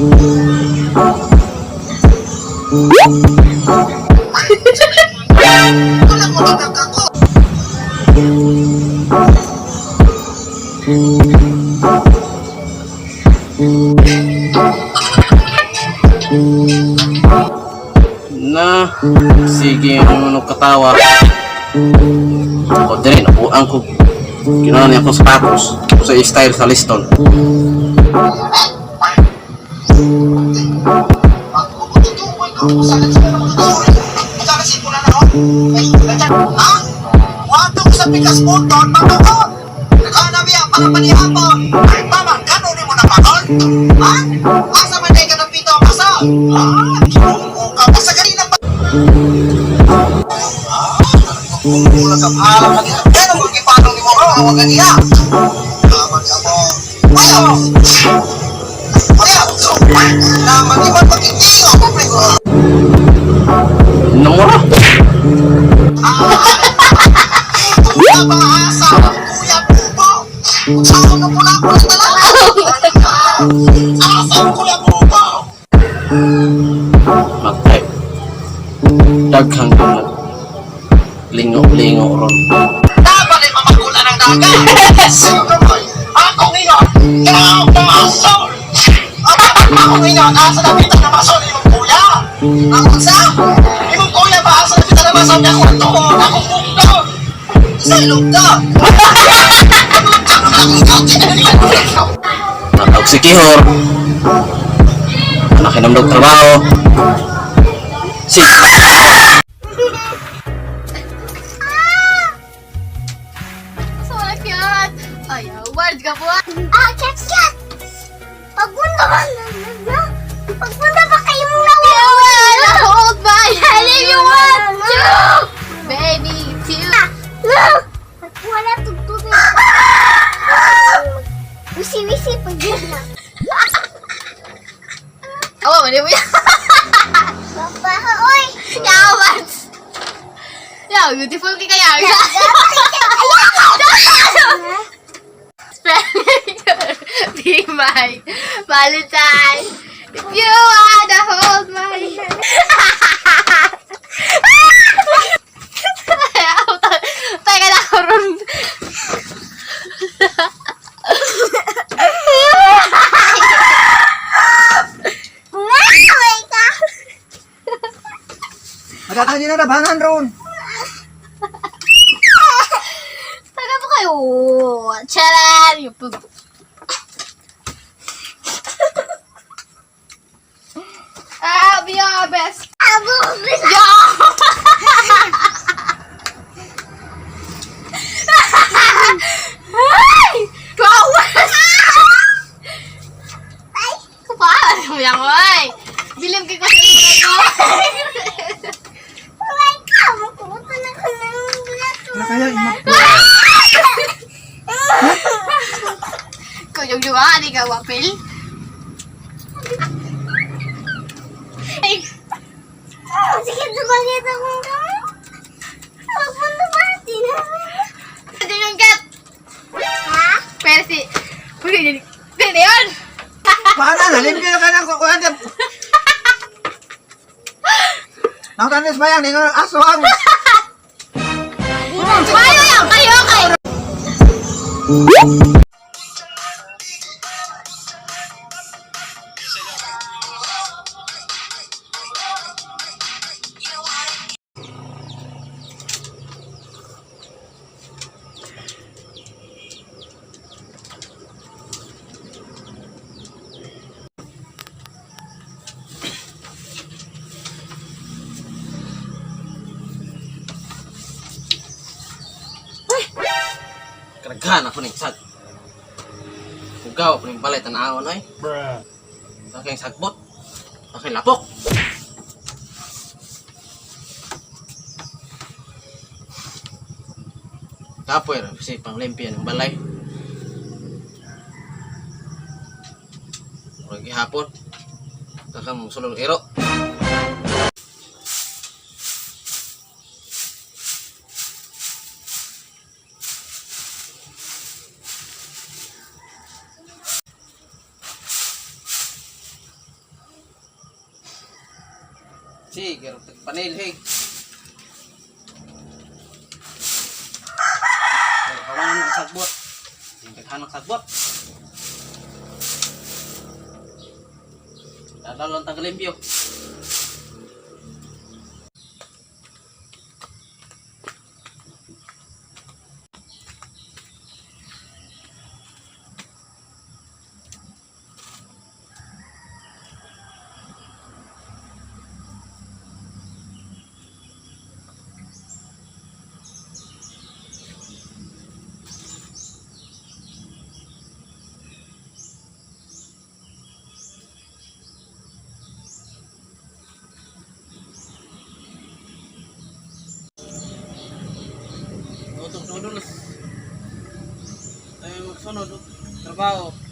Na, sige naman og katawa. Ako din, nabuang ko. Ginawa niya akong sapatos sa style sa Liston. Wato sa pikas punton, mabukod! Kana biya para panihapon! Paman, kano ni mo napakon? Ha? Asa man day ka ng pito ang asa? Ha? Ginoo ka pa sa kanina pa! Ha? Kulang ka pa! Kano mo gipanong ni mo? Awag ka niya! Kaman ka mo! Ayaw! Ayaw! Naman iban pakitingo! Namura! Kuya Bahasa, Kuya Bubo. Saan mo pula ko sa talaan? Asa Kuya Bubo? Magtay. Daghang yung lingo-lingo ron. Dapat ay mamagula ng dagat. Sino mo? Ako ngayon, ikaw masol. Ako ngayon, asa na kita na masol imong kuya? Ako sa? Imong kuya ba asa na kita na masol niya ako tuon, ako bugdon. Sa ilog ka. Natawag si Kihor. Anak hinamdog trabaho. Si So cute! Ay, award ka po! Ah, chat chat! Pagpunta ba? Pagpunta ba kayo mong You wanna hold my hand if you want to! Baby, too! No! Wala tugtugin. Wisi-wisi pag yun na. Oh, mali mo yan! Papa, oy! Yaman! Yeah, beautiful ka kaya. Be my Valentine. If you wanna hold my hand. Teka na ako ron. Naway ka! Madatan niyo na rabangan ron. Taga po kayo. Charan! Yung pag- Ah, be our best. Abo! Yo! Ay! Kawawa! Ay! Kapal! Yang oy! Bilib ka kasi ko. Naway ka! Makuha na ko ng glato. Kaya ima. Kuyog juga ni ka wapil. Ay, Sige, dumagit akong kamay. Pagpunta ba? Di na. ito yung cat. Ha? Pero si... Pwede pwede yun! Paano na limpyo na ka ng kukuhan. Nangtanis ba yan? Ningon aso ang. Kayo yan! Kayo! Kayo! Karaghan ako ning sag. Ugaw ako ning balay tanawon ay. Aking sagbot. Aking lapok. Kapoy ra kasi panglimpya ng balay. Murag gihapon. Kakang sulong iro. Sige, panilhig. Kawan ang sagbot. Yung daghan ang sagbot. Dadalon tagalimpyo. Tutog dudulos. Ay magsunod oh. Trabaho.